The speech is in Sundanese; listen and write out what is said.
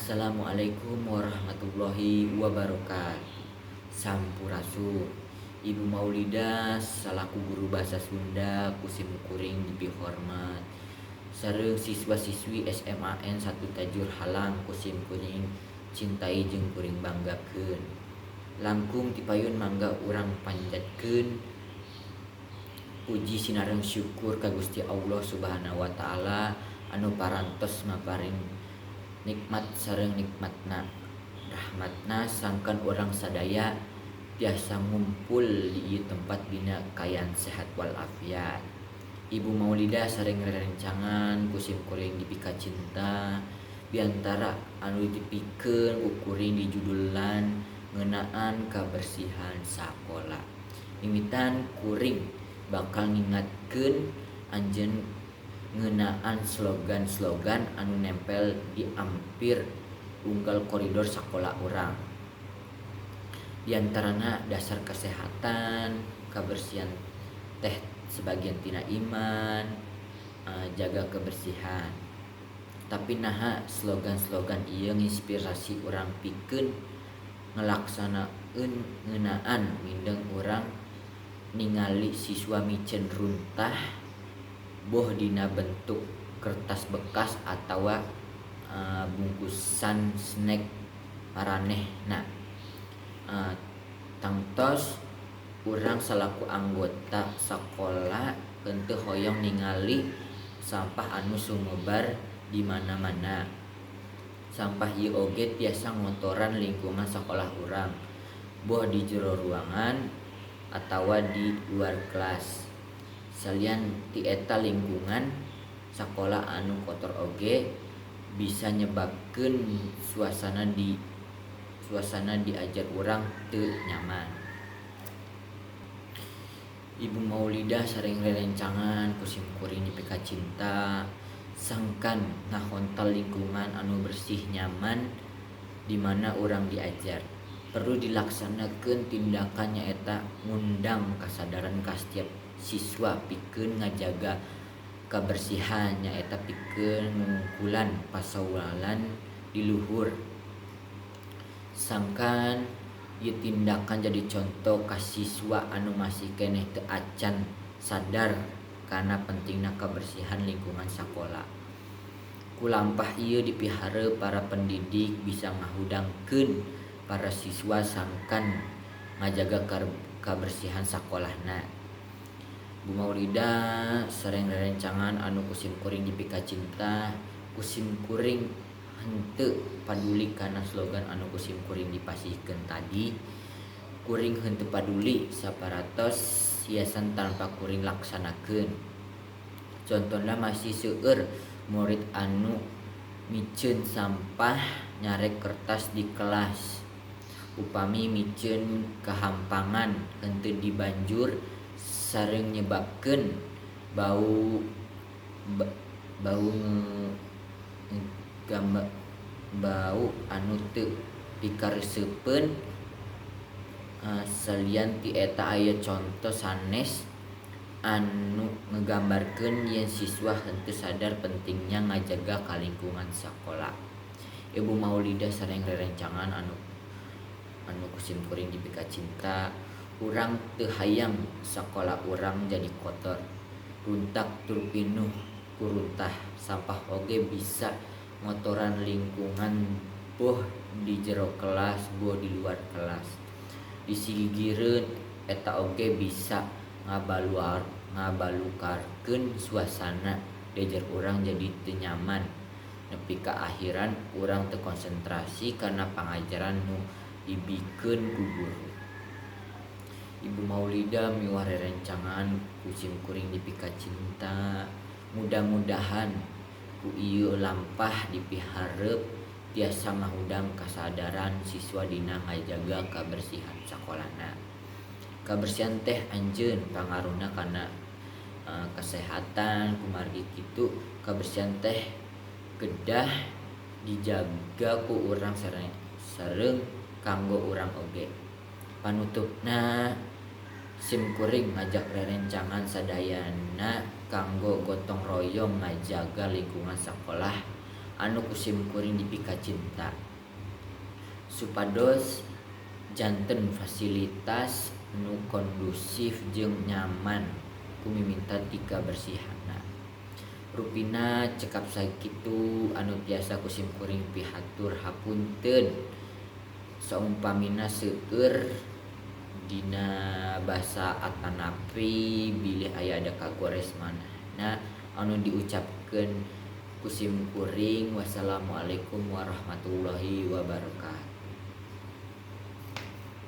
Assalamualaikum warahmatullahi wabarakatuh. Sampurasun. Ibu Maulida salaku guru bahasa Sunda ku sim kuring dipihormat sareng siswa-siswi SMAN 1 Tajur Halang ku sim kuring cintai jeung kuring banggakeun. Langkung ti payun mangga urang panjatkeun puji sinareng syukur ka Gusti Allah Subhanahu wa taala anu parantos maparin nikmat sareng nikmatna rahmatna sangkan urang sadaya tiasa ngumpul di ieu tempat dina kaayaan sehat walafiat. Ibu Maulida sareng rerencangan ku sim kuring dipika cinta biantara anu dipikeun ku kuring dijudulan ngeunaan kabersihan sakola. Mimitan kuring bakal ngingatkeun anjeun ngeunaan slogan-slogan anu nempel di ampir unggal koridor sakola urang. Diantarana dasar kesehatan, kabersihan teh sebagian tina iman, jaga kebersihan. Tapi naha slogan-slogan ieu nginspirasi urang pikeun ngalaksanakeun ngeunaan mindeng urang ningali siswa miceun runtah boh dina bentuk kertas bekas atawa bungkusan snack maranehna. Tangtos urang salaku anggota sakola henteu hoyong ningali sampah anu sumebar di mana-mana. Sampah ieu oge tiasa ngotoran lingkungan sakolah urang, boh di jero ruangan atawa di luar kelas. Salian ti eta lingkungan sakola anu kotor oge bisa nyebabkeun suasana diajar urang teu nyaman. Ibu Maulida sareng rerencangan ku sim kuring dipika cinta sangkan ngahontal lingkungan anu bersih nyaman di mana urang diajar. Perlu dilaksanakeun tindakan nyaeta ngundang kasadaran ka setiap siswa pikeun ngajaga kabersihan nyaeta pikeun ngungkulan pasawalan di luhur. Sangkan ieu tindakan jadi conto ka siswa anu masih keneh teu acan sadar kana pentingna kabersihan lingkungan sakola. Ku lampah ieu dipiharep para pendidik bisa ngahudangkeun para siswa sangkan ngajaga kabersihan sakolahna. Bu Maulida sareng rerencangan anu ku sim kuring dipika cinta, ku sim kuring henteu paduli kana slogan anu ku sim kuring dipasihkeun tadi. Kuring henteu paduli saparatos hiasan tanpa kuring laksanakeun. Contona masih seueur murid anu miceun sampah nyarek kertas di kelas. Upami miceun kahampangan henteu dibanjur sareng nyebabkeun bau bau bau anu teu pikareseupeun. Salian ti eta aya conto sanes anu ngagambarkeun yen siswa henteu sadar pentingnya ngajaga ka lingkungan sakola. Ibu Maulida sareng rerencangan anu ku sim kuring dipika cinta, urang teu hayang sakola urang jadi kotor, runtak tur pinuh ku runtah. Sampah oge bisa ngotoran lingkungan boh di jero kelas boh di luar kelas. Disigigireun eta oge bisa ngabalukarkeun suasana diajar urang jadi teu nyaman nepi ka akhiran urang teu konsentrasi kana pangajaran nu dibikeun ku guru. Ibu Maulida miwah rerencangan ku sim kuring dipika cinta, mudah-mudahan ku ieu lampah dipiharep tiasa ngahudang kasadaran siswa dina ngajaga kabersihan sakolana. Kabersihan teh anjeun pangaruhna kana kesehatan kumargi kitu kabersihan teh kedah dijaga ku urang sareng kanggo urang oge. Panutupna sim kuring ngajak rerencangan sadayana kanggo gotong royong ngajaga lingkungan sakolah Anu ku simkuring dipikacinta supados janten fasilitas nu kondusif jeung nyaman ku miminta ti kabersihanna. Rupina cekap sakitu anu tiasa ku simkuring pihatur, hapunten saumpamina seueur dina basa atanapi bilih aya ada kagores manehna anu diucapkeun ku simkuring. Wassalamualaikum warahmatullahi wabarakatuh.